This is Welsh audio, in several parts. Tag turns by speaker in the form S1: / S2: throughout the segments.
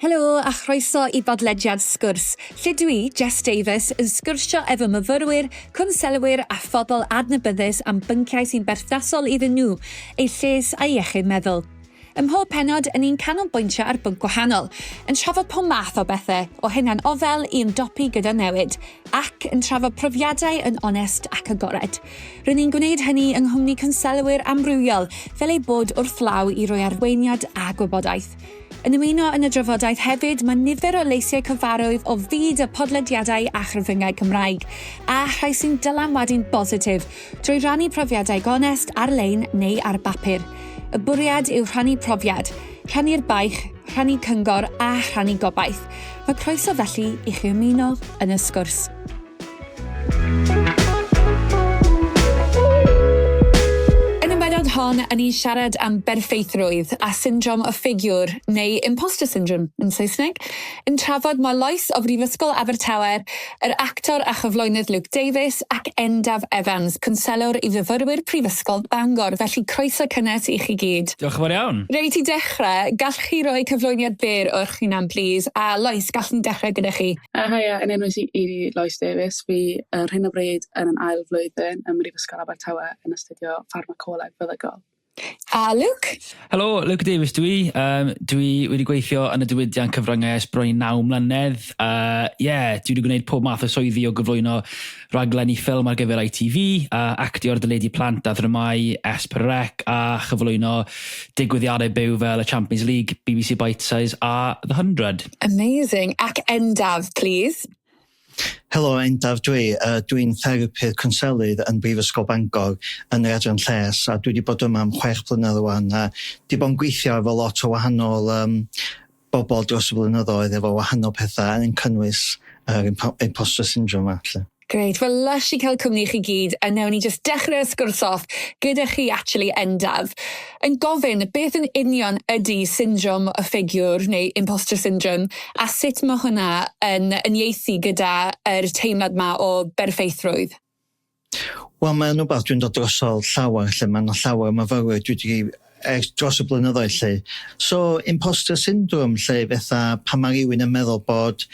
S1: Helo a chroeso i bodlediad Sgwrs, lle dwi, Jess Davies, yn sgwrsio efo myfyrwyr, cwnselwyr a phobl adnabyddus am bynciau sy'n berthnasol iddyn nhw, eu lles a'u iechyd meddwl. Ym mhob pennod, yn ni'n canolbwyntio ar bwnc gwahanol, yn trafod pob math o bethau, o hunan ofel i ymdopi gyda newid, ac yn trafod profiadau yn onest ac agored. Rŷn ni'n gwneud hynny yng nghwmni cwnselwyr amrywiol, fel eu bod wrth law i roi arweiniad a gwybodaeth. Yn ymuno yn y drafodaeth hefyd mae nifer o leisiau cyfarwydd o fyd y podlediadau a chyfryngau Cymraeg, a rhai sy'n dylanwadu'n bositif drwy rannu profiadau gonest ar-lein neu ar bapur. Y bwriad yw rhannu profiad, rhannu'r baich, rhannu cyngor a rhannu gobaith. Mae croeso felly i chi ymuno yn y sgwrs. Yn y bennod hon, yn ni'n siarad am berffeithrwydd a syndrom y ffigiwr, neu imposter syndrome yn Saesneg, yn trafod mae Lois o Brifysgol Abertawe, yr actor a chyflwynydd Luke Davies ac Endaf Evans, cwnselwr i fyfyrwyr Prifysgol Bangor. Felly croeso cynnes i chi gyd.
S2: Diolch yn fawr iawn.
S1: Reit, i dechrau, gallwch chi roi cyflwyniad byr o'ch hunan plîs? A Lois, gallwn ni dechrau gyda chi?
S3: Haia, yn enw i Lois Davies. Fi ar hyn o bryd yn yn ail flwyddyn ym Mhrifysgol Abertawe yn astudio ffarmacoleg feddygol.
S1: A Luke?
S2: Helo, Luke Davies dwi. Dwi wedi gweithio yn y diwydiant cyfryngau ers bron i 9 mlynedd. Yeah, dwi wedi gwneud pob math o swyddi o gyflwyno raglenni ffilm ar gyfer ITV, actio ar deledu plant a ddramâu S4C a chyflwyno digwyddiadau byw fel y Champions League, BBC Bitesize a The Hundred.
S1: Amazing. Ac Endaf, please.
S4: Helo, Endaf dwi. Dwi'n therapydd cwnselydd yn Brifysgol Bangor yn yr adran lles a dwi 'di bod yma am 6 blynedd ŵan a 'di bod yn gweithio efo lot o wahanol yym bobol dros y blynyddoedd efo wahanol petha yn cynnwys yr imposter syndrome 'ma 'lly.
S1: Grêt, wel lush i cael cwmni chi gyd a newn ni jyst dechrau'r sgwrs off gyda chi actually Endaf. Yn gofyn beth yn union ydy syndrom y ffigiwr neu imposter syndrome a sut ma' hwnna yn uniaethu gyda yr teimlad 'ma o berffeithrwydd?
S4: Wel mae o'n wbath dwi'n dod drosodd llawer 'lly ma' 'na llawer o myfyrwyr dwi 'di ers dros y blynyddoedd 'lly. So imposter syndrome 'lly fetha pan ma' rywun yn meddwl bod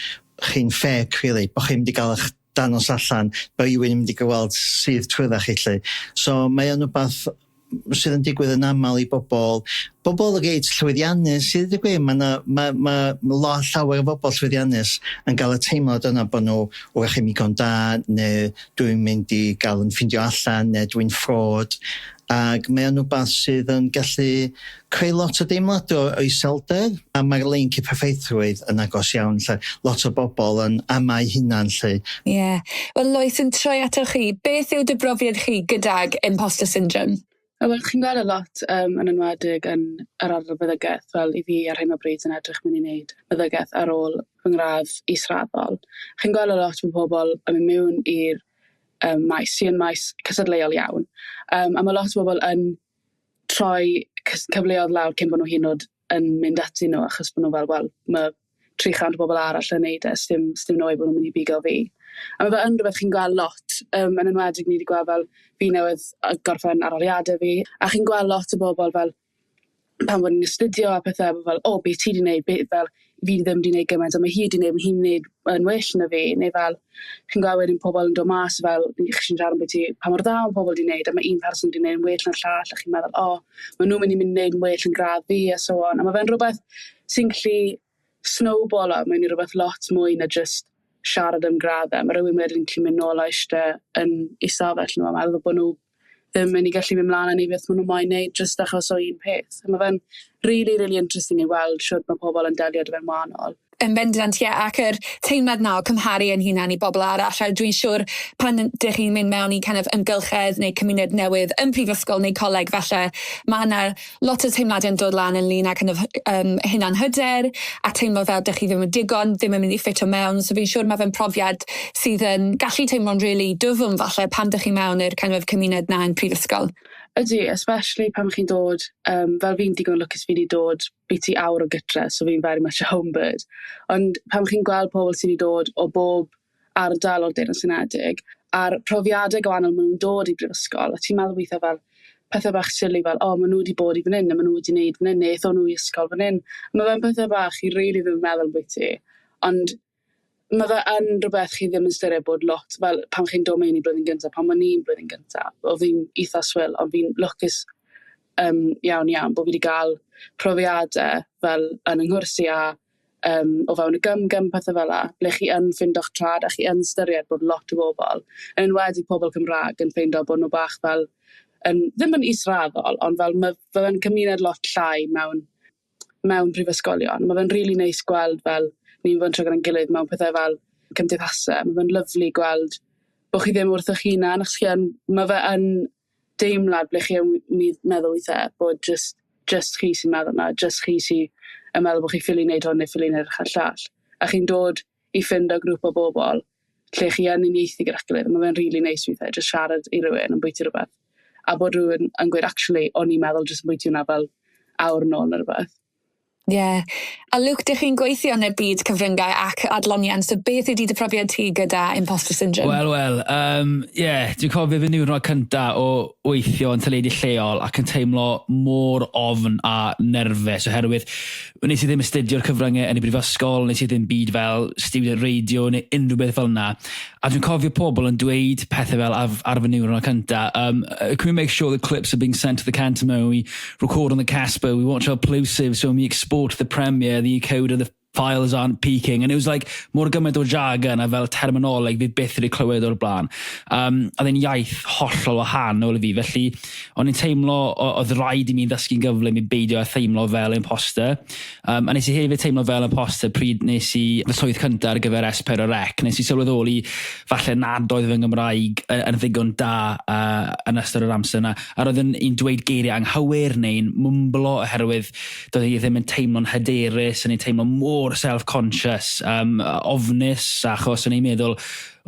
S4: chi'n fake rili bo' chi'n mynd i ga'l 'ych danos allan bo' rywun yn mynd i gyweld syth trwydda chi 'lly. So mae o'n wbath sydd yn digwydd yn amal i bobol, bobol reit llwyddiannus i ddeud y gwir ma' 'na ma' ma' lot llawer o bobol llwyddiannus yn ga'l y teimlad yna bo' nw 'w'rach 'im igon da ne' dwi'n mynd i ga'l 'yn ffindio allan ne' dwi'n fraud ag mae o'n wbath sydd yn gallu creu lot o deimlad o iselder a mae'r link i perffeithrwydd yn agos iawn 'lly. Lot o bobol yn amau hunan 'lly.
S1: Ie. Wel Lois yn troi atoch chi, beth yw dy brofiad chi gydag imposter syndrome?
S3: Wel chi'n gweld e lot yym yn enwedig yn yr ardal feddygaeth fel i fi ar hyn o bryd yn edrych mynd i wneud meddygaeth ar ôl fy ngradd israddol. Chi'n gweld e lot ma' pobol yn mynd mewn i'r yym maes sy yn maes cystadleuol iawn yym a ma' lot o bobol yn troi cyfleoedd lawr cyn bo' nw hyd yn o'd yn mynd atyn nw achos bo' nw fel wel ma' 300 o bobol arall yn neud e sdim sdim no way bo' nw'n myn' i bigo fi. A ma' fe yn rwbeth chi'n gweld lot yym yn enwedig ni 'di gweld fel fi newydd gorffen arholiade fi a chi'n gweld lot o bobol fel pan bo' ni'n astudio a pethe ma' fel o be' ti 'di neud be' fel fi ddim 'di neud gymaint a ma' hi 'di neud ma' hi'n neud yn well na fi neu fel chi'n gweld wedyn pobol yn dod mas fel chi'n siarad ambyti pa mor dda ma' pobol 'di neud a ma' un person 'di neud yn well na'r llall a chi'n meddwl o ma' nw'n myn' i myn' neud yn well yn gradd fi a so on a ma' fe'n rwbeth sy'n gallu snowballo mewn i rwbeth lot mwy na jyst siarad am gradde. Ma' rywun wedyn yn gallu mynd nôl a ishte yn 'u stafell nw a meddwl bo' nw ddim mynd i gallu mynd mlan a neud beth ma' nw moyn neud jyst achos o un peth. A ma' fe'n rili rili interesting i weld shwd ma' pobol yn delio 'da fe'n wahanol.
S1: Yn bendant ie ac yr teimlad 'na o cymharu 'yn hunan i bobol arall a dwi'n siŵr pan dych chi'n mynd mewn i kind of ymgylchedd neu cymuned newydd yn prifysgol neu coleg falle ma' 'na lot o teimlade'n dod lan ynglŷn â kind of hunan hyder a teimlo fel dych chi ddim yn digon, ddim yn mynd i ffito mewn so fi'n siŵr ma' fe'n profiad sydd yn gallu teimlo'n rili dwfwn falle pan dych chi mewn i'r kind of cymuned 'na yn prifysgol.
S3: Ydi, especially pan chi'n dod yym fel fi'n digon lwcus fi 'di dod biti awr o gytre so fi'n very much a home bird. Ond pan chi'n gweld pobol sy 'di dod o bob ardal o'r Deyrnas Unedig a'r profiade gwahanol ma' nw'n dod i brifysgol a ti'n meddwl withe fel Pethau bach silly fel, "O, maen nhw wedi bod i fan hyn, a maen nhw wedi wneud fan hyn, neu aethon nhw i ysgol fan hyn." Mae fe'n pethau bach chi really ddim yn meddwl bwyty, ond mae fe yn rhywbeth chi ddim yn ystyried bod lot, fel pan chi'n dod mewn i blwyddyn gyntaf, pan o'n i'n blwyddyn gyntaf, o fi'n eitha swil, ond fi'n lwcus iawn iawn bod fi wedi cael profiadau fel yn yng nghwrs i a o fewn y GymGym, pethau fel 'a, ble chi yn ffindo'ch trad a chi yn ystyried bod lot o bobl, yn enwedig pobl Cymraeg, yn ffeindo bod nhw bach fel, yn, ddim yn israddol, ond fel mae fe'n cymuned lot llai mewn prifysgolion. Mae fe'n really neis gweld fel ni'n fod yn trwy gyda'n gilydd mewn pethau fel cymdeithasau. Mae fe'n lyfli gweld bod chi ddim wrth eich hunan, achos chi yn, mae fe yn deimlad ble chi yn meddwl weithiau bod just chi sy'n meddwl 'na, just chi sy'n yn meddwl bod chi ffili wneud hwn neu ffili wneud y llall. A chi'n dod i ffindo grŵp o bobl lle chi yn uniaethu gyda'ch gilydd. Mae fe'n really neis weithiau, just siarad i rywun yn bwyty rhywbeth. A bod rhywun yn gweud, "Actually, o'n i'n meddwl jyst yn bwyty hwnna fel awr nôl," neu rhywbeth.
S1: Ie. Yeah. A Luke, dych chi'n gweithio yn y byd cyfryngau ac adloniant, so beth ydy dy profiad ti gyda imposter syndrome?
S2: Wel, yeah, dwi'n cofio fy niwrnod cynta o weithio yn teledu lleol ac yn teimlo mor ofn a nerfus oherwydd nes i ddim astudio'r cyfryngau yn y brifysgol, nes i ddim byd fel student radio neu unrhyw beth fel yna. A dwi'n cofio pobl yn dweud pethau fel ar fy niwrnod cynta, "Can we make sure the clips are being sent to the Cantamo? We record on the Casper, we watch our plosives, so when we export to the Premiere, the encoder, the files aren't peaking." And it was like mor gymaint o jargon a fel terminoleg fi byth wedi clywed o'r blaen. A oedd e'n iaith hollol wahanol i fi, felly o'n i'n teimlo oedd rhaid i mi ddysgu'n gyflym i beidio â theimlo fel imposter. A nes i hefyd teimlo fel imposter pryd nes i fy swydd cyntaf ar gyfer S4C. Nes i sylweddoli falle nad oedd fy Nghymraeg yn ddigon da yn ystod yr amser yna. A roedd yn i'n dweud geiriau anghywir neu'n mwmblo oherwydd doedd hi ddim yn teimlo'n hyderus, yn ei teimlo mor self-conscious, ofnus, achos o'n i'n meddwl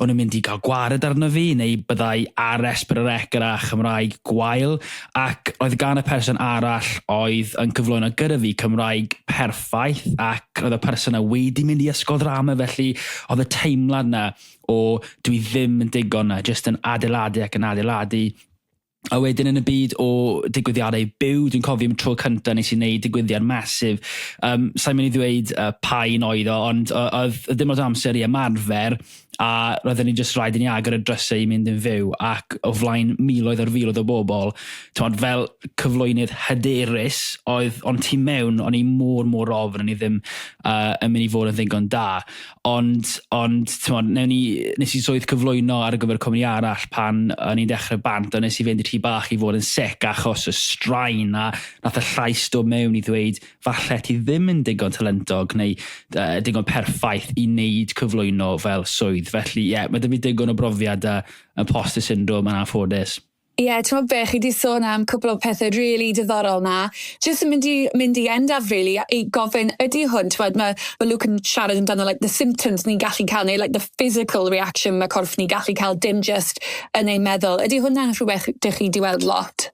S2: o'n nhw'n mynd i gael gwared arno fi, neu byddai ar S4C gyda Chymraeg gwael, ac oedd gan y person arall oedd yn cyflwyno gyda fi Cymraeg perffaith, ac oedd y person yna wedi mynd i ysgol ddrama, felly oedd y teimlad yna o dwi ddim yn digon na, jyst yn adeiladu ac yn adeiladu. A wedyn yn y byd o digwyddiadau byw, dwi'n cofio am tro cyntaf nes i wneud digwyddiad masif. Sa'n mynd i ddweud pa un oedd o, ond oedd ddim ond amser i ymarfer, a roedden ni jyst rhaid i ni agor y drysau i mynd yn fyw, ac o flaen miloedd ar filoedd o bobl, t'mod, fel cyflwynydd hyderus, oedd ond tu mewn, o'n i mor, mor ofn, o'n i ddim yn mynd i fod yn ddigon da. Ond t'mod, nes i swydd cyflwyno ar gyfer cwmni arall pan o'n i'n dechrau bant, a nes i fynd i tŷ bach i fod yn sick achos y straen, a nath y llais dod mewn i ddweud, "Falle ti ddim yn digon talentog neu digon perffaith i wneud cyflwyno fel swydd." Felly, ie, yeah, mae 'da fi digon o brofiad a imposter syndrome yn anffodus.
S1: Ie, yeah, ti'n be, chi di sôn am cwpl o pethau really diddorol na. Just yn mynd i Endaf, really, i gofyn, ydy hwn, ti'n mae Luke yn siarad amdano like, the symptoms ni'n gallu cael, neu like, the physical reaction mae corff ni gallu cael, dim just yn ein meddwl. Ydy hwnna'n rhywbeth dych chi di weld lot?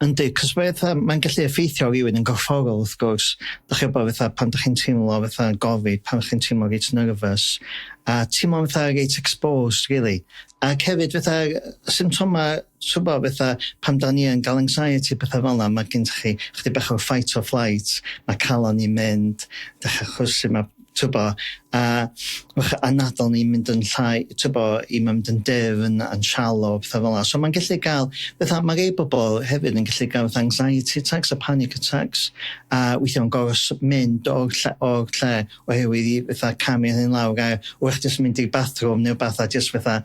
S4: Yndi, cos mae'n gallu effeithio rhywun yn gorfforol, wrth gwrs. Dach chi'n gwybod, fatha, pan dach chi'n teimlo fatha gofid, pan chi'n teimlo reit nervous, a teimlo fatha reit exposed, really. Ac hefyd, fatha, symptoma, ti'n gwybod, fatha, pan da ni yn gael anxiety, pethau fel yna, mae gen chi chydig bach o fight or flight, mae calon ni'n mynd, dechrau chwysu, mae t'bo, a anadl ni'n mynd yn llai, t'bo, i mynd yn dyfn, yn shallow, pethau fel 'na. So mae'n gallu gael, fatha, mae rhai bobl hefyd yn gallu gael fatha anxiety attacks a panic attacks, a weithiau yn gorfod mynd o'r lle oherwydd i fatha camu hyn lawr, a wrach jyst mynd i'r bathroom neu rhywbeth a jyst fatha.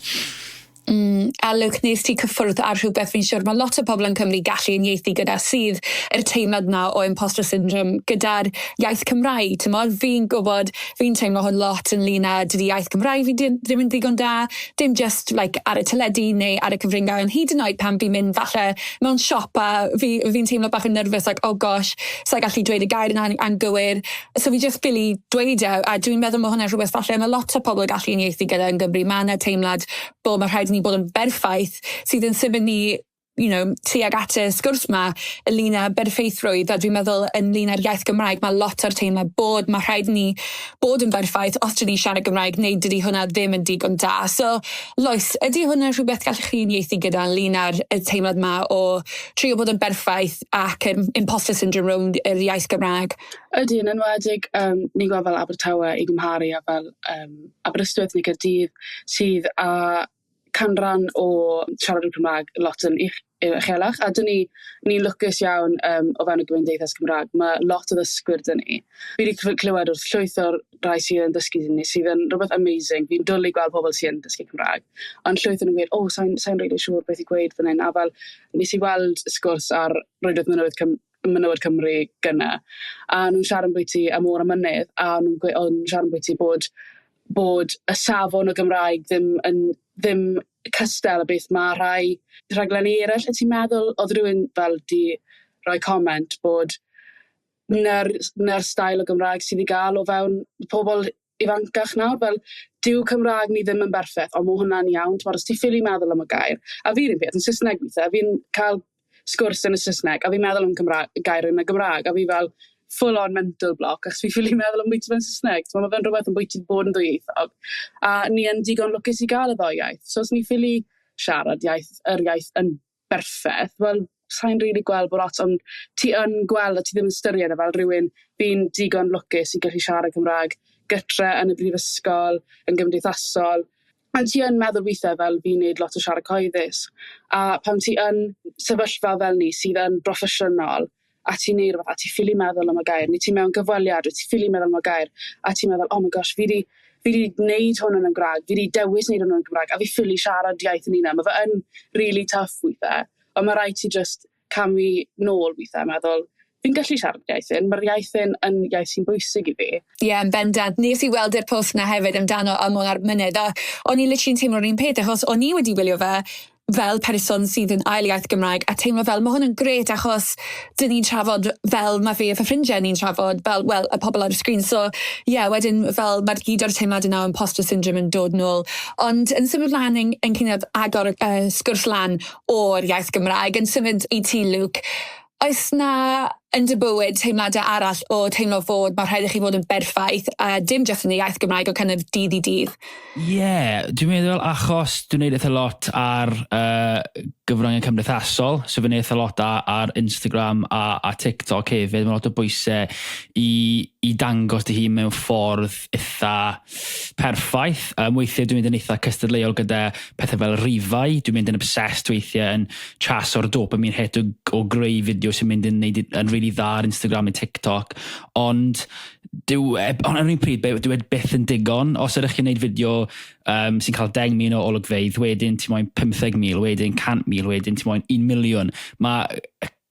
S1: A Luke, nes ti cyffwrdd ar rhywbeth fi'n siŵr mae lot o bobl yn Cymru gallu uniaethu gyda, sydd yr teimlad na o imposter syndrome gyda'r iaith Cymraeg. T'mod, fi'n gwybod, fi'n teimlo hwn lot ynglyn â dydy iaith Cymraeg fi ddim yn ddigon da, dim just like, ar y teledu neu ar y cyfryngau, ond hyd yn oed pan fi'n mynd falle mewn siop a fi teimlo bach yn nervous, like, "Oh gosh, sa'i gallu dweud y gair yn anghywir." So fi just ffili dweud e, a dwi'n meddwl mae hwnna'n rhywbeth falle mae lot o pobl gallu uniaethu gyda yn Gymru. Mae yna teimlad bod mae rhaid i ni bod yn berffaith sydd yn symud ni tuag at y sgwrs 'ma ynglyn â berffeithrwydd, a dwi'n meddwl ynglyn â'r iaith Gymraeg, mae lot o'r teimlad bod mae rhaid ni bod yn berffaith os dyn ni siarad Gymraeg neu dydy hwnna ddim yn digon da. So, Lois, ydy hwnna rhywbeth gallwch chi uniaethu gyda ynglyn â'r y teimlad 'ma o trio bod yn berffaith ac yr imposter syndrome rownd yr iaith Gymraeg?
S3: Ydy, yn enwedig ni'n gweld fel Abertawe i gymharu â fel Aberystwyth neu Caerdydd sydd â canran o siaradwyr Cymraeg lot yn uchelach, a dyn ni'n lwcus iawn o fewn y gymdeithas Cymraeg. Mae lot o ddysgwyr dyn ni. Fi wedi clywed wrth llwyth o'r rhai sydd yn dysgu dyn ni, sydd yn rhywbeth amazing. Fi'n dwlu gweld pobl sydd yn dysgu Cymraeg. Ond llwyth yn gweud, "O, sa really siŵr beth i gweud fan hyn." A fel, nes i weld sgwrs ar Rwydwaith Menywod Cymru gynna, a nhw'n siarad ambwyty y môr a mynydd, a nhw'n gweud, o'n siarad ambwyty bod y safon o Gymraeg ddim cystal a beth mae rhai rhaglenni eraill. A ti'n meddwl, oedd rhywun fel di rhoi comment bod 'na'r style o Gymraeg sydd i gael o fewn pobl ifancach nawr, fel dyw Cymraeg ni ddim yn berffaith, ond mae hwnna'n iawn. T'mod, os ti ffili meddwl am y gair, a fi'r un peth, yn Saesneg weithiau, fi'n cael sgwrs yn y Saesneg, a fi'n meddwl am Cymraeg, gair yn y Gymraeg, a fi fel full on mental block, achos fi ffili meddwl am bwyty fe'n Saesneg. T'mod, ma' fe'n rhywbeth yn bwyty bod yn ddwyieithog, a ni yn digon lwcus i gael y ddou iaith. So os ni ffili siarad yr iaith yn berffaith, wel, sai'n rili gweld bod lot, ond ti yn gweld a ti ddim yn ystyried e fel rhywun fi'n digon lwcus i gallu siarad Cymraeg gytre, yn y brifysgol, yn gymdeithasol. Ond ti yn meddwl weithiau fel fi'n neud lot o siarad cyhoeddus, a pan ti yn sefyllfa fel ni sydd yn broffesiynol, a ti'n neud rhywbeth a ti ffili meddwl am y gair, neu ti mewn gyfweliad, wyt ti ffili meddwl am y gair, a ti'n meddwl, "Oh my gosh, fi di wneud hwn yn y Gymraeg, fi di dewis wneud hwn yn y Gymraeg, a fi ffili siarad iaith yn hunan." Mae fe yn really tough weithiau, ond mae rhaid ti just camu nôl weithiau a meddwl, "Fi'n gallu siarad iaith hyn, mae'r iaith hyn yn iaith sy'n bwysig i fi."
S1: Ie, yeah, yn bendant. Nes i weld yr post na hefyd amdano Y Môr a'r Mynydd, a o'n i literally'n teimlo'r un peth, achos o'n i wedi wylio fe fel person sydd yn ail iaith Gymraeg a teimlo fel mae hwn yn grêt achos dyn ni'n trafod fel mae fi a fy ffrindiau ni'n trafod fel, wel, y pobl ar y sgrin. So, ie, yeah, wedyn fel mae'r gyd o'r teimlad yna o imposter syndrome yn dod nôl. Ond yn symud lan yn kind of agor y sgwrs lan o'r iaith Gymraeg, yn symud i ti, Luke, oes na yn dy bywyd teimladau arall o teimlo fod mae rhaid i chi fod yn berffaith, a dim jyst yn y iaith Gymraeg, o kind of dydd i dydd?
S2: Ie, yeah, dwi'n meddwl achos dwi'n neud eitha lot ar gyfryngau cymdeithasol, so fi'n neud eitha lot ar Instagram a TikTok hefyd. Mae lot o bwysau i dangos dy hun mewn ffordd eitha perffaith. Weithiau dwi'n mynd yn eitha cystadleuol gyda pethau fel rifau. Dwi'n mynd yn obsessed weithiau yn chaso'r dopamine hit o greu fideo sy'n mynd yn, neud yn really dda ar Instagram neu TikTok. Ond ond ar un pryd, dyw e byth yn digon. Os ydych chi'n neud fideo sy'n cael 10,000 o olygfeydd, wedyn ti moyn 15,000, wedyn 100,000, wedyn ti moyn 1 miliwn. Mae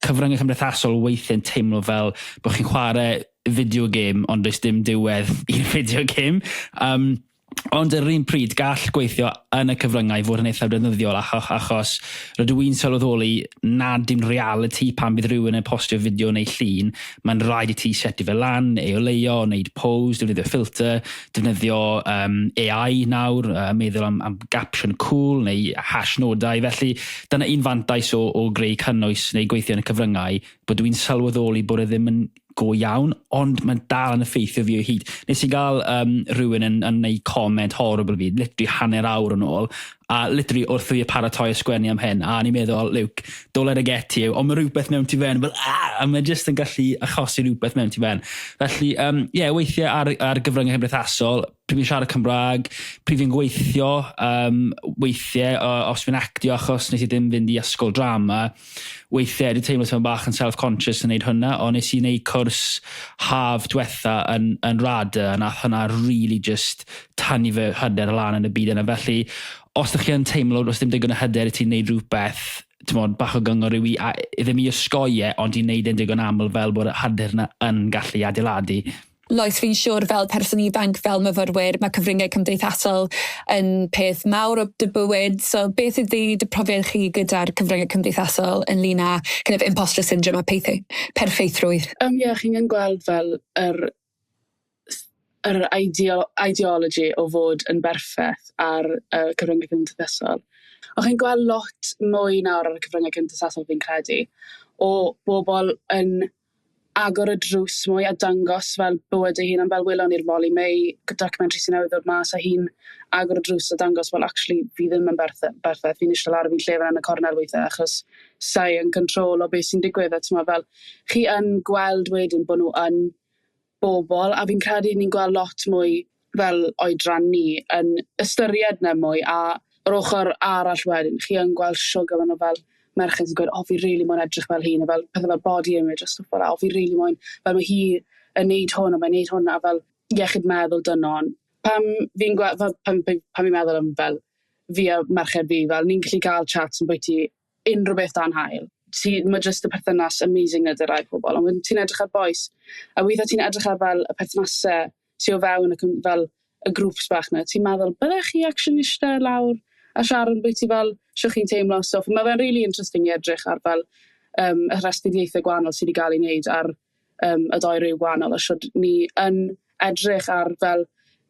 S2: cyfryngau cymdeithasol weithiau'n teimlo fel bod chi'n chwarae video game, ond does dim diwedd i'r video game. Ond ar yr un pryd, gall gweithio yn y cyfryngau fod yn eitha defnyddiol achos rydw i'n sylweddoli nad dim reality pan bydd rhywun yn postio fideo neu llun. Mae'n rhaid i ti setio fe lan, ei oleuo, wneud pose, defnyddio filter, defnyddio AI nawr, meddwl am caption cool neu hashnodau. Felly dyna un fantais o greu cynnwys neu gweithio yn y cyfryngau, bod dwi'n sylweddoli bod e ddim yn go iawn, ond mae'n dal yn effeithio fi o hyd. Nes i gael rhywun yn neud comment horrible fi, literally hanner awr yn ôl, a literally wrth fi paratoi y sgwennu am hyn, a ni'n meddwl, "Luke, don't let it get to you," ond mae rhywbeth mewn ti fewn, fel, ah, a mae jyst yn gallu achosi rhywbeth mewn ti fewn. Felly, yeah, weithiau ar gyfryngau cymdeithasol, pryd fi'n siarad Cymraeg, pryd fi'n gweithio, weithiau os fi'n actio achos nes i ddim fynd i ysgol drama, weithiau dwi'n teimlo teimlo bach yn self-conscious yn neud hwnna, ond nes i wneud cwrs haf diwetha yn RADA, a nath hwnna really just tynnu fy hyder lan yn y byd yna. Felly, os ydych chi yn teimlo, os dim digon o hyder i ti'n neud rhywbeth, ti'n bach o gyngor yw i, a, ddim i osgoi e, ond i wneud e'n digon aml fel bod y hyder yna yn gallu adeiladu.
S1: Lois, fi'n siŵr fel person ifanc, fel myfyrwyr, mae cyfryngau cymdeithasol yn peth mawr o dy bywyd. So beth ydy dy profiad chi gyda'r cyfryngau cymdeithasol ynglyn â kind of imposter syndrome a pethau perffeithrwydd?
S3: Ie, yeah, chi'n gweld fel yr ideology o fod yn berffaith ar cyfryngau cymdeithasol. Ond chi'n gweld lot mwy nawr ar y cyfryngau cymdeithasol fi'n credu, o bobl yn agor y drws mwy a dangos fel bywyd ei hun, fel welon ni'r Molly May documentary sy'n newydd ddod mas, a hi'n agor y drws a dangos, "Well, actually, fi ddim yn berffaith, fi'n eistedd lawr ar fi'n llefen yn y cornel weithiau achos sai yn control o beth sy'n digwydd." A t'mo' fel chi yn gweld wedyn bod nhw yn bobl, a fi'n credu ni'n gweld lot mwy fel oedran ni yn ystyried 'na mwy. A yr ochr arall wedyn, chi yn gweld shwd gymaint o fel merched sy'n gweud, "O, fi rili moyn edrych fel hi," neu fel pethe fel body image a stwff fel 'a, "O, fi rili moyn, fel mae hi yn neud hwn a mae'n neud hwn," a fel iechyd meddwl dynon. Pam fi'n gweld fel pan fi'n meddwl am fel fi a merched fi, fel ni'n gallu cael chats yn bwyty unrhyw beth dan haul. Mae jyst y perthynas amazing 'na 'da rai pobl, ond wedyn ti'n edrych ar bois, a weithiau ti'n edrych ar fel y perthnasau sy o fewn y, fel y grŵps bach 'na, ti'n meddwl, byddech chi actually eistedd lawr a siarad yn bwyty fel shwt chi'n teimlo a stwff? Mae fe'n really interesting i edrych ar fel yr astudiaethau gwahanol sydd wedi cael ei wneud ar y ddou ryw gwahanol, a shwt ni yn edrych ar fel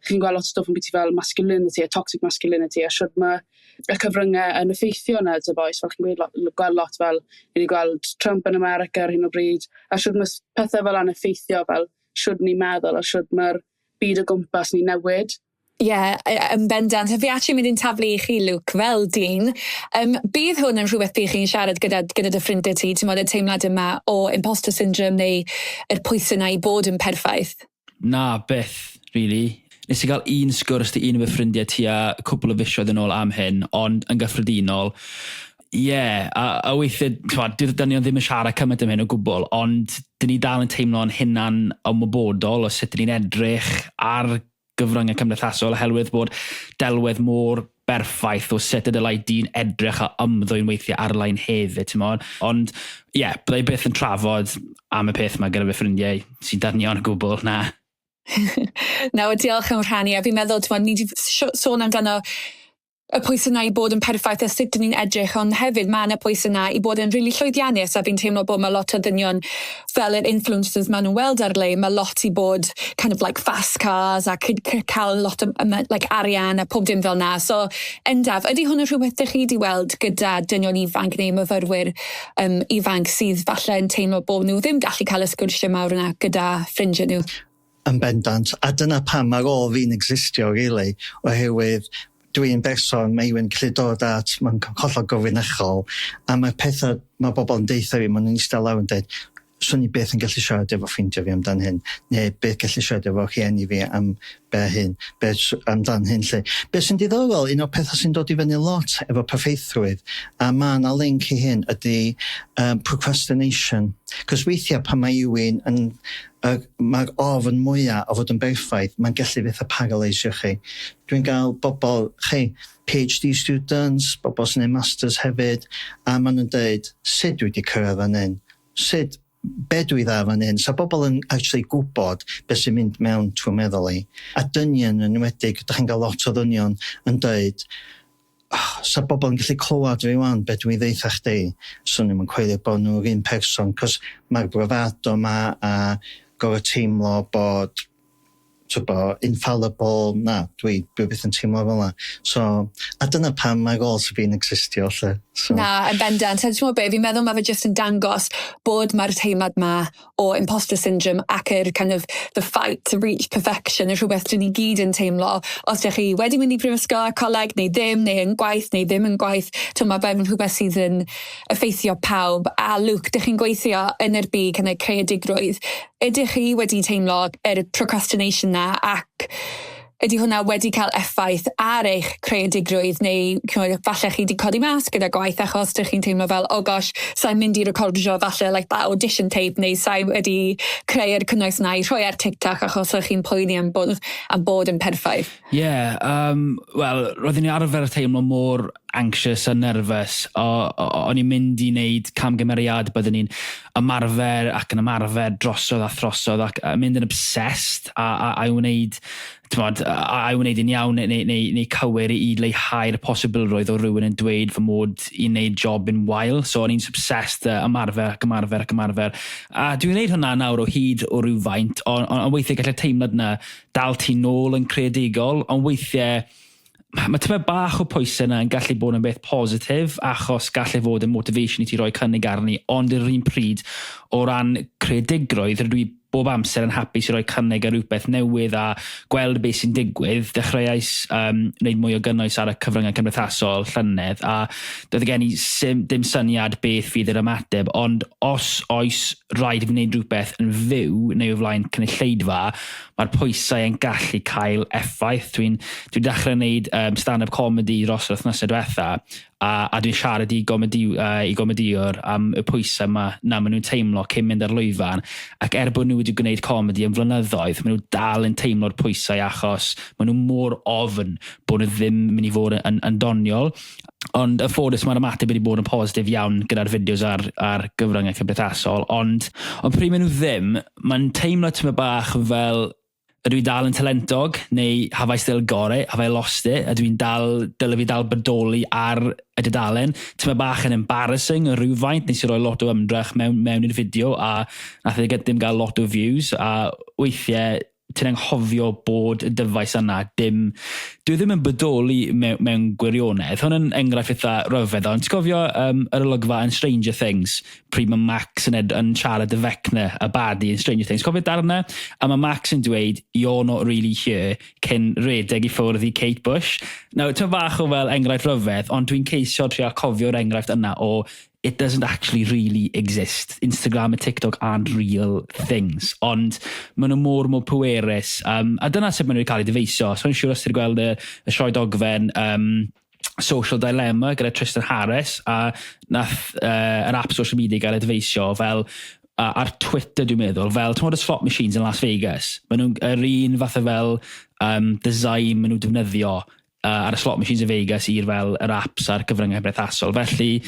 S3: chi'n gweld lot o stwff yn bwyty fel masculinity a toxic masculinity a shwt mae y cyfryngau yn effeithio yna dy bois, fel chi'n gweud lot, gweld lot fel ni wedi gweld Trump yn America ar hyn o bryd, a shwt mae pethau fel yna'n effeithio fel shwt ni'n meddwl a shwt mae'r byd o gwmpas ni newid.
S1: Ie, yeah, yn bendant. Fi actually mynd i'n taflu i chi, Luke, fel dyn. Bydd hwn yn rhywbeth bydd chi'n siarad gyda dy ffrindiau ti, ti'n modd y teimlad yma o imposter syndrome neu yr pwysau yna i bod yn perffaith?
S2: Na, byth, really. Nes i gael un sgwrs 'da un o fy ffrindiau tua cwpl o fisoedd yn ôl am hyn, ond yn gyffredinol, ie, yeah, a weithiau, t'mod, dyw'r dynion ddim yn siarad cymaint am hyn o gwbl, ond dyn ni dal yn teimlo'n hunan ymwybodol o sut dyn ni'n edrych ar gyfryngau cymdeithasol oherwydd bod delwedd mor berffaith o sut y dylai dyn edrych a ymddwyn weithiau ar-lein hefyd, ti'n modd. Ond, ie, yeah, byddai byth yn trafod am y peth yma gyda fy ffrindiau sy'n dynion o gwbl, na.
S1: Na, diolch am rhannu, a fi'n meddwl, ti'n ni wedi sôn amdano y pwysau yna i bod yn perffaith a sut dyn ni'n edrych, ond hefyd mae yna pwysau yna i bod yn rili llwyddiannus, a fi'n teimlo bod mae lot o ddynion fel yr influencers maen nhw'n weld ar-lein, mae lot i bod kind of like fast cars a cael lot o like arian a pob dim fel na. So, Endaf, ydy hwn yn rhywbeth dych chi wedi weld gyda dynion ifanc neu myfyrwyr ifanc sydd falle yn teimlo bod nhw ddim gallu cael y sgwrsiau mawr yna gyda ffrindiau nhw?
S4: Yn bendant, a dyna pam mae rôl fi'n existio, really, oherwydd dwi'n berson mae rhywun gallu dod at, mae'n hollol gyfrinachol, a mae'r pethau mae bobl yn deutha fi, maen nhw'n eistedd lawr yn dweud, "Swn i byth yn gallu siarad efo ffrindiau fi amdan hyn, neu byth gallu siarad efo rhieni fi am be hyn, be amdan hyn 'lly." Be sy'n diddorol, un o'r pethau sy'n dod i fyny lot efo perffeithrwydd, a mae yna link i hyn, ydy procrastination. Cos weithiau pan mae rhywun yn, mae'r ofn mwyaf o fod yn berffaith, mae'n gallu fatha paralysio chi. Dwi'n gael bobl, chi, PhD students, bobl sy'n neud masters hefyd, a maen nhw'n dweud, "Sut dwi wedi cyrraedd fan hyn? Sut, be dwi dda fan hyn?" So bobl yn actually gwybod beth sy'n mynd mewn trwy meddwl i. A dynion yn enwedig, ydych chi'n cael lot o ddynion yn dweud, "Oh, sa bobl yn gallu clywed fi wan, be dwi'n ddeutha chdi, swn i'm yn coelio bod nhw'r un person," cos mae'r bravado ma a gorfod teimlo bod t'bo, infallible, na, dwi byth yn teimlo fel 'na. So, a dyna pam mae roles fi'n existio, lle. So.
S1: Na, yn bendant. A ti'n gwybod be, fi'n meddwl mae fe jyst yn dangos bod mae'r teimlad ma o imposter syndrome ac yr kind of the fight to reach perfection yn rhywbeth dyn ni gyd yn teimlo. Os ydych chi wedi mynd i brifysgol a coleg neu ddim, neu yn gwaith neu ddim yn gwaith, ti'n mae fe'n rhywbeth sydd yn effeithio pawb. A Luke, dych chi'n gweithio yn yr byd kind of creadigrwydd. Ydych chi wedi teimlo yr procrastination na ac ydy hwnna wedi cael effaith ar eich creadigrwydd neu ch'mod, falle chi wedi codi mas gyda gwaith achos dych chi'n teimlo fel, "Oh gosh, sa'n mynd i recordio falle like that audition tape neu sa'i wedi creu'r cynnwys na i rhoi ar TikTok," achos ydych chi'n poeni am bod yn perffaith?
S2: Ie, yeah, wel, roeddwn i arfer teimlo mor anxious a nervous. O'n i'n mynd i wneud camgymeriad, byddwn ni'n ymarfer ac yn ymarfer drosodd a throsodd ac a mynd yn obsessed a wneud, t'mod, a wneud yn iawn neu cywir i leihau'r posibilrwydd o rhywun yn dweud fy mod i'n wneud job yn wael. So o'n i'n obsessed ymarfer ac ymarfer ac ymarfer. A dwi'n gwneud hwnna nawr o hyd o rywfaint, ond on weithiau gallai teimlad yna dal ti nôl yn creadigol, ond weithiau Mae tymed bach o pwysau yna yn gallu bod yn beth positif, achos gallu fod yn motivation i ti roi cynnig arni, ond yr un pryd, o ran creadigrwydd, rydw i bob amser yn hapus i roi cynnig ar rhywbeth newydd a gweld beth sy'n digwydd. Dechreuais wneud mwy o gynnwys ar y cyfryngau cymdeithasol llynedd, a doedd gen i dim syniad beth fydd yr ymateb, ond os oes rhaid i fi wneud rhywbeth yn fyw neu o flaen cynulleidfa, mae'r pwysau yn gallu cael effaith. Dwi'n dwi dechrau wneud stand-up comedy dros yr wythnosau diwetha, a dwi'n siarad i gomediwr am y pwysau yma na maen nhw'n teimlo cyn mynd ar lwyfan, ac er bod nhw wedi gwneud comedi am flynyddoedd, maen nhw dal yn teimlo'r pwysau achos maen nhw mor ofn bod nhw ddim yn mynd i fod yn doniol. Ond yn ffodus, mae'r ymateb wedi bod yn positif iawn gyda'r fideos ar gyfryngau cymdeithasol, ond pryd maen nhw ddim, mae'n teimlo tymed bach fel, ydw i dal yn talentog, neu have I still got it, have I lost it, ydw i'n dal, dyle fi dal bodoli ar y dudalen? Tymed bach yn embarrassing o rhywfaint, nes i roi lot o ymdrech mewn i'r fideo, a nath e ddim gael lot o views, a weithiau ti'n anghofio bod y dyfais yna dim, dwi ddim yn bodoli mewn gwirionedd. Hwn yn enghraifft eitha rhyfedd, ond ti'n cofio yr olygfa yn Stranger Things, pryd mae Max yn siarad y Vecna, y baddie yn Stranger Things? Cofio darn yna? A mae Max yn dweud, "You're not really here," cyn redeg i ffwrdd i Kate Bush. Nawr, ti'n bach o fel enghraifft rhyfedd, ond dwi'n ceisio trio cofio'r enghraifft yna o it doesn't actually really exist. Instagram a TikTok aren't real things. Ond maen nhw mor pwerus. A dyna sut maen nhw wedi cael eu dyfeisio. So, yn siŵr os ti'n gweld y sioe dogfen Social Dilemma gyda Tristan Harris, a nath yr app social media gael ei dyfeisio fel ar Twitter, dwi'n meddwl, fel, ti'n y slot machines yn Las Vegas, maen nhw'n yr un fath o fel design maen nhw'n defnyddio ar y slot machines yn Vegas i'r fel yr apps a'r cyfryngau cymdeithasol. Felly,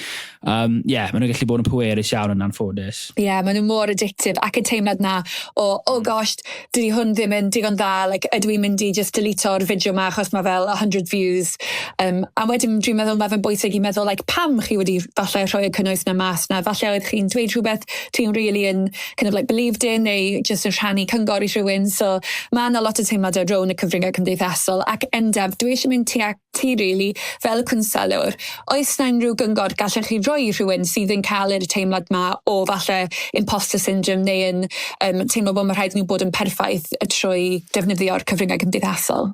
S2: yeah, maen nhw'n gallu bod yn pwerus iawn yn anffodus.
S1: Ie, yeah, maen nhw mor addictive ac y teimlad na o, "Oh gosh, dydy hwn ddim yn digon dda, like, ydw i'n mynd i just deleto'r fideo ma achos mae fel 100 views?" A wedyn dwi'n meddwl mae fe'n bwysig i meddwl, like, pam chi wedi falle rhoi y cynnwys na mas na. Falle oedd chi'n dweud rhywbeth ti'n really yn kind of like believed in neu just yn rhannu cyngor i rhywun. So mae yna lot o teimladau rownd y cyfryngau cymdeithasol. Ac Endaf, dwi eisiau mynd tuag ti really fel cwnselwr. Oes na unrhyw gyngor gallech chi roi i rhywun sydd yn cael yr teimlad ma o falle imposter syndrome neu yn teimlo bod mae rhaid nhw bod yn perffaith trwy defnyddio'r cyfryngau cymdeithasol?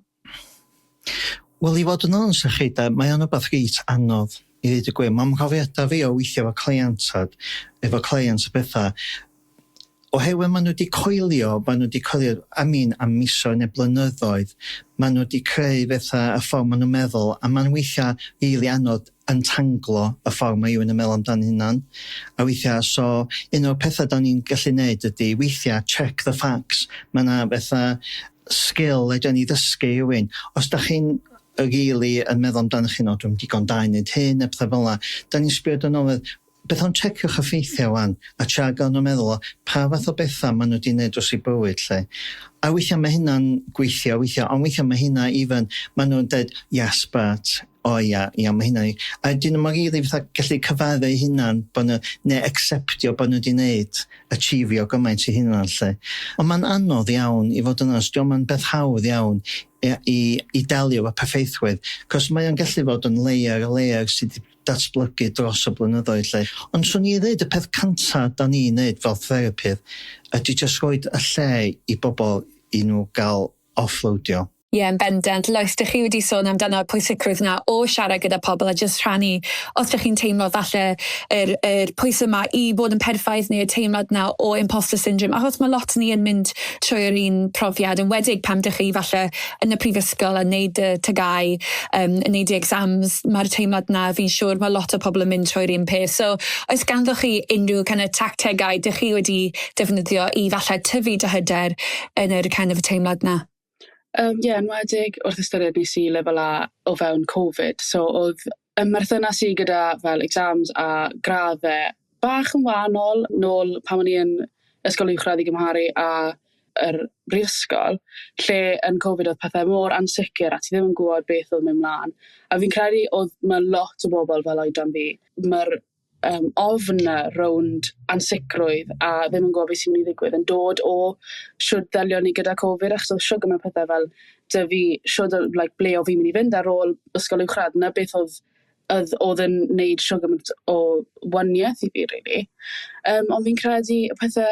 S4: Wel, i fod yn onest â chi, da, mae o'n rhywbeth reit anodd i ddweud y gwir. Mae'n mhrofiadau fi o weithio efo cleientad, efo clients a bethau, oherwydd maen nhw wedi coelio, I mean, am misoedd neu blynyddoedd, maen nhw wedi creu fatha y ffordd maen nhw'n meddwl, a ma'n weithiau rili anodd untanglo y ffordd mae rhywun yn meddwl amdan hunan. A weithiau, so, un o'r pethau da ni'n gallu neud ydy, weithiau, check the facts. Mae yna fatha sgil edrych ni ddysgu rhywun. Os da chi'n rili yn meddwl amdano chi, "No, dwi'n digon da i wneud hyn," a pethau fel yna, da ni'n sbio yn ôl, beth o'n checiwch y ffeithiau wan, a tra gael nhw'n meddwl o pa fath o bethau maen nhw wedi gwneud dros eu bywyd lle. A weithiau mae hynna'n gweithio, weithiau, ond weithiau mae hynna even, maen nhw'n dweud, "Yes, but, o ia, mae hynna." A dyn nhw'n rili fatha gallu cyfadde eu hunan, bod nhw, neu acceptio bod nhw wedi gwneud, achievio gymaint i hunan lle. Ond mae'n anodd iawn i fod yn onest, dio'm yn beth hawdd iawn i delio efo perffeithrwydd, cos mae o'n gallu fod yn layer a layer sydd wedi datblygu dros y blynyddoedd lle. Ond swn i ddweud y peth cynta da ni'n neud fel therapydd ydy jyst rhoi y lle i bobl i nhw gael offloadio.
S1: Ie, yeah, yn bendant. Lois, dych chi wedi sôn amdano pwysigrwydd na o siarad gyda pobl a jyst rhannu os ydych chi'n teimlo falle yr pwysau yma i bod yn perffaith neu y teimlad na o imposter syndrome, achos mae lot ni yn mynd trwy'r un profiad, yn wedig pam dych chi falle yn y prifysgol a neud y TGAU, yn neud y exams, mae'r teimlad na, fi'n siŵr mae lot o pobl yn mynd trwy'r un peth. So, oes ganddo chi unrhyw kind of tactegau dych chi wedi defnyddio i falle tyfu dy hyder yn yr kind of teimlad na?
S3: Ie, yeah, enwedig wrth ystyried nes i lefel A o fewn Covid. So oedd ym mherthynas i gyda fel exams a graddau bach yn wahanol nôl pan o'n i yn ysgol uwchradd i gymharu a yr brifysgol, lle yn Covid oedd pethau mor ansicr a ti ddim yn gwybod beth oedd mynd mlaen. A fi'n credu oedd mae lot o bobl fel oedran fi, mae'r ofn 'na rownd ansicrwydd a ddim yn gwybod beth sy'n mynd i ddigwydd yn dod o shwd ddelio ni gyda Covid, achos oedd shwd gymaint o pethe fel 'da fi, shwd o, like, ble o fi'n mynd i fynd ar ôl ysgol uwchradd, 'na beth oedd yn neud shwd gymaint o waniaeth i fi really. Ond fi'n credu y pethe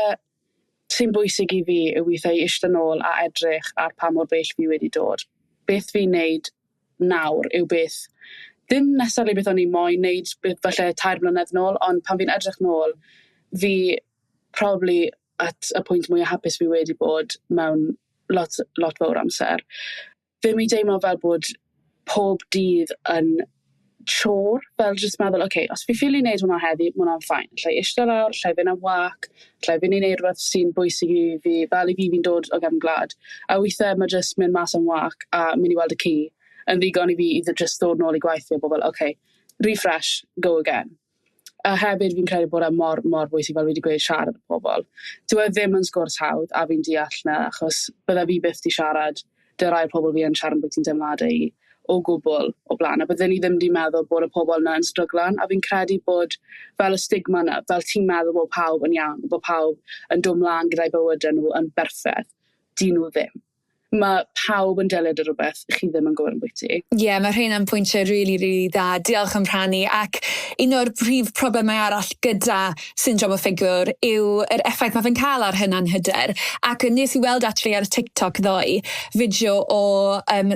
S3: sy'n bwysig i fi yw weithiau eistedd nôl a edrych ar pa mor bell fi wedi dod. Beth fi'n neud nawr yw beth, ddim necessarily beth o'n i moyn neud beth falle 3 mlynedd nôl, ond pan fi'n edrych nôl, fi probably at y pwynt mwyaf hapus fi wedi bod mewn lot, lot fawr amser. Ddim i deimlo fel bod pob dydd yn chore, fel jyst meddwl, okay, os fi ffili wneud hwnna heddi, ma' hwnna'n fine. Alla i eistedd lawr, alla i fynd am walk, alla i fynd i wneud rhywbeth sy'n bwysig i fi, fel i fi fi'n dod o gefn gwlad. A weithiau mae jyst mynd mas am walk a mynd i weld y ci yn ddigon i fi i jyst ddod nôl i gwaith fi a bod fel, okay, refresh, go again. A hefyd fi'n credu bod e mor, mor bwysig, fel fi wedi gweud, siarad â pobl. Dyw e ddim yn sgwrs hawdd, a fi'n deall 'na, achos bydde fi byth 'di siarad 'da rai o'r pobl fi yn siarad ambiti'n teimladau i o gwbl o blaen, a bydden ni ddim 'di meddwl bod y pobl 'na yn stryglan, a fi'n credu bod fel y stigma 'na, fel ti'n meddwl bod pawb yn iawn, bod pawb yn dod mlaen gyda'i bywydau nhw yn berffaith, dyn nhw ddim. Mae pawb yn delio 'da rhywbeth chi ddim yn gwybod ambwyty.
S1: Ie, yeah, mae rheina'n pwyntiau really, really dda. Diolch am rhannu. Ac un o'r prif problemau arall gyda syndrom y ffigwr yw yr effaith mae fe'n cael ar hynna'n hyder. Ac nes i weld actually ar TikTok ddoe, fideo o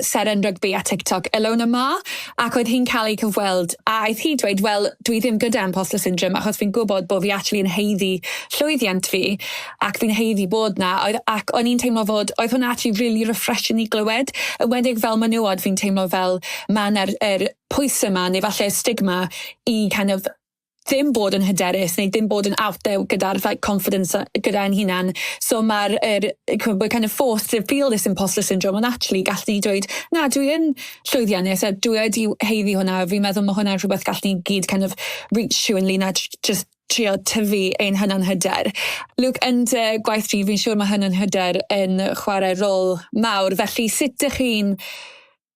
S1: seren rygbi a TikTok, Ilona Maher, ac oedd hi'n cael ei cyfweld, a aeth hi dweud, "Wel, dwi ddim gyda imposter syndrome, achos fi'n gwybod bod fi actually yn haeddu llwyddiant fi, ac fi'n haeddu bod 'na." Ac o'n i'n teimlo fod, oedd hwnna actually really refreshing i glywed. Enwedig fel menywod, fi'n teimlo fel ma' 'na'r yr pwysau 'ma, neu falle stigma i kind of ddim bod yn hyderus neu ddim bod yn out there gyda'r like confidence gyda'n hunan. So mae'r we're kind of forced to feel this imposter syndrome, ond actually gallu ni dweud, "Na, dwi yn llwyddiannus a dwi wedi haeddu hwnna." Fi'n meddwl mae hwnna'n rhywbeth gallu ni gyd kind of reach to ynglyn â just trio tyfu ein hunan hyder. Luke, yn dy gwaith ti, fi'n siŵr mae hunan hyder yn chwarae rôl mawr. Felly, sut ydych chi'n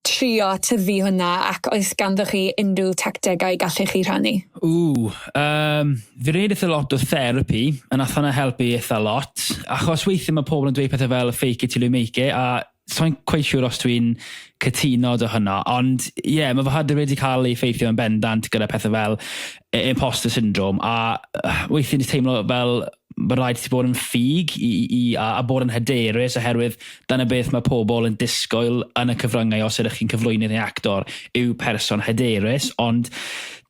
S1: trio tyfu hwnna ac oes ganddo chi unrhyw tactegau gallech chi rhannu?
S2: Ww, fi wedi eitha lot o therapy, a nath hwnna helpu eitha lot, achos weithiau mae pobl yn dweud pethau fel "fake it till you make it", a so'n quite siŵr os dwi'n cytuno 'da hwnna, ond ie, yeah, mae fy hyder wedi cael ei effeithio yn bendant gyda pethau fel imposter syndrome, a weithiau ni'n teimlo fel mae rhaid ti bod yn ffug a bod yn hyderus, oherwydd dyna beth mae pobl yn disgwyl yn y cyfryngau os ydych chi'n cyflwynydd neu actor, yw person hyderus. Ond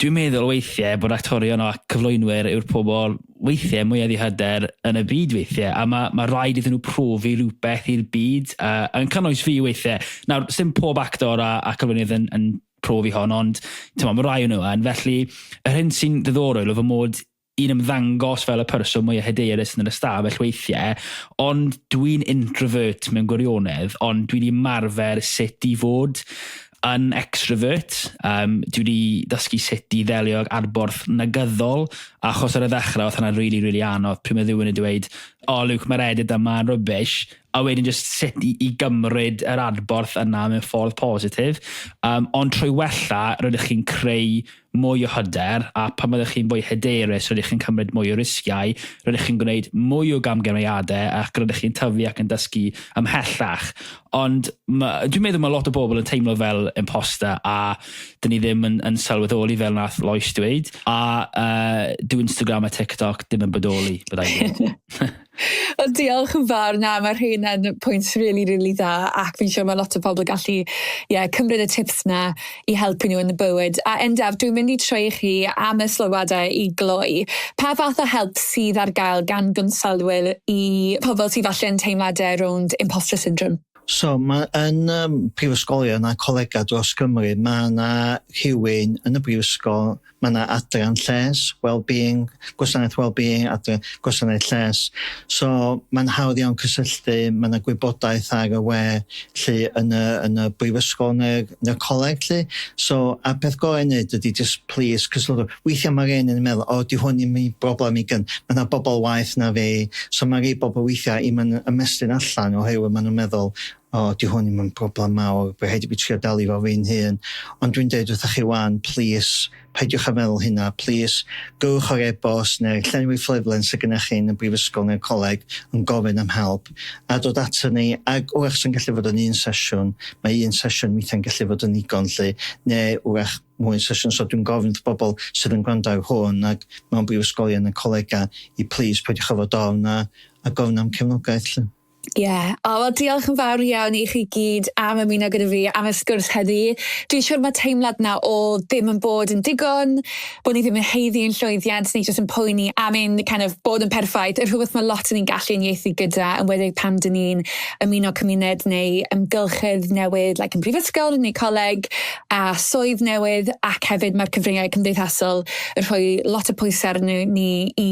S2: dwi'n meddwl weithiau bod actorion a cyflwynwyr yw'r pobl weithiau mwyaf ddihyder yn y byd weithiau, a mae rhaid iddyn nhw profi rhywbeth i'r byd, yn cynnwys fi weithiau. Nawr, sim pob actor a cyflwynydd yn profi hon, ond mae rai o'n nhw yn. Felly, yr hyn sy'n ddiddorol yw fy mod i'n ymddangos fel y person mwyaf hyderus yn yr ystafell weithiau, ond dwi'n introvert mewn gwirionedd, ond dwi wedi marfer sut i fod yn extrovert. Dwi wedi dysgu sut i ddelio ag adborth negyddol, achos ar y ddechrau oedd hwnna'n really, really anodd. Pryd mae rhywun yn dweud, "Oh Luke, mae'r edit yma yn rubbish," a wedyn just sut i gymryd yr adborth yna mewn ffordd positif. Ond trwy wella, rydych chi'n creu mwy o hyder, a pan byddwch chi'n fwy hyderus, rydych chi'n cymryd mwy o risgiau, rydych chi'n gwneud mwy o gamgymeriadau ac rydych chi'n tyfu ac yn dysgu ymhellach. Ond dwi'n meddwl mae lot o bobl yn teimlo fel imposter a dyn ni ddim yn sylweddoli, fel nath Lois dweud. A dyw Instagram a TikTok ddim yn bodoli, byddai'n dweud.
S1: Wel, diolch yn fawr. Na, mae'r rhain yn pwynt really, really dda ac fi'n siŵr mae lot o pobl gallu, yeah, cymryd y tips na i helpu nhw yn y bywyd. A Endaf, dwi'n mynd i troi i chi am y sylwadau i gloi. Pa fath o help sydd ar gael gan gwnselwyr i pobl sydd falle yn teimladau rownd imposter syndrome?
S4: So, mae yn prifysgolion a colegau dros Gymru, mae yna rhywun yn y brifysgol, mae yna adran lles, well-being, gwasanaeth well-being, adran gwasanaeth lles. So, mae'n hawdd iawn cysylltu, mae yna gwybodaeth ar y we lle yn y brifysgol neu'r coleg lle. So, a peth gorau i wneud ydy just please cysylltu. Weithiau mae rhain yn meddwl, "O, di hwn ddim i broblem i gyn. Mae yna bobl waeth na fi." So mae rhai bobl weithiau i ma'n ymestyn allan oherwydd maen nhw'n meddwl, O, di hwn ddim yn broblem mawr, by rhaid i fi trio delio fo fi'n hun. Ond dwi'n deud wrthych chi wan, please, peidiwch â meddwl hynna, please, gyrrwch o'r e-bost neu llenwi ffurflen sydd gennych chi yn y brifysgol neu'r coleg yn gofyn am help, a dod ato ni, ac wrach sy'n gallu fod yn un sesiwn, mae un sesiwn weithiau'n gallu fod yn ddigon 'lly, neu wrach mwy o sesiwn, so dwi'n gofyn wrth bobl sydd yn gwrando ar hwn ac mewn brifysgolion a colega i please peidiwch â fod ofn a, a gofyn am cefnogaeth 'lly.
S1: Ie. Yeah. O, wel, diolch yn fawr iawn i chi gyd am ymuno gyda fi am y sgwrs heddi. Dwi'n siŵr mae teimlad na o ddim yn bod yn digon, bod ni ddim yn haeddu ein llwyddiant, ni jyst yn poeni am ein kind of bod yn perffaith, y rhywbeth mae lot yn ni'n gallu uniaethu gyda, yn enwedig pan dyn ni'n ymuno cymuned neu ymgylchedd newydd, like yn brifysgol neu coleg, a swydd newydd, ac hefyd mae'r cyfryngau cymdeithasol yn rhoi lot o pwysau arno ni i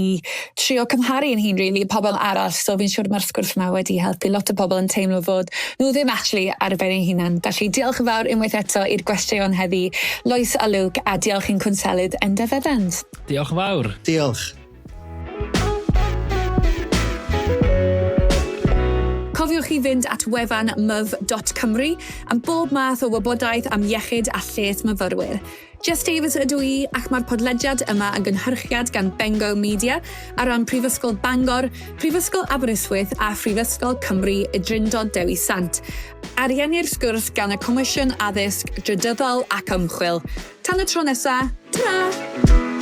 S1: trio cymharu ein hun, really, pobl arall. So fi'n siŵr mae'r sgwrs yma wedi helpu lot o pobl yn teimlo fod nhw ddim actually ar ben eu hunan. Felly diolch yn fawr unwaith eto i'r gwesteion heddi, Lois a Luke, a diolch i'n cwnselydd Endaf Evans.
S2: Diolch yn fawr.
S4: Diolch.
S1: Cofiwch i fynd at wefan myf.cymru am bob math o wybodaeth am iechyd a lles myfyrwyr. Jess Davies ydw i, ac mae'r podlediad yma yn gynhyrchiad gan Bengo Media ar ran Prifysgol Bangor, Prifysgol Aberystwyth a Phrifysgol Cymru y Drindod Dewi Sant. Ariennir sgwrs gan y Comisiwn Addysg Drydyddol ac Ymchwil. Tan y tro nesa, ta!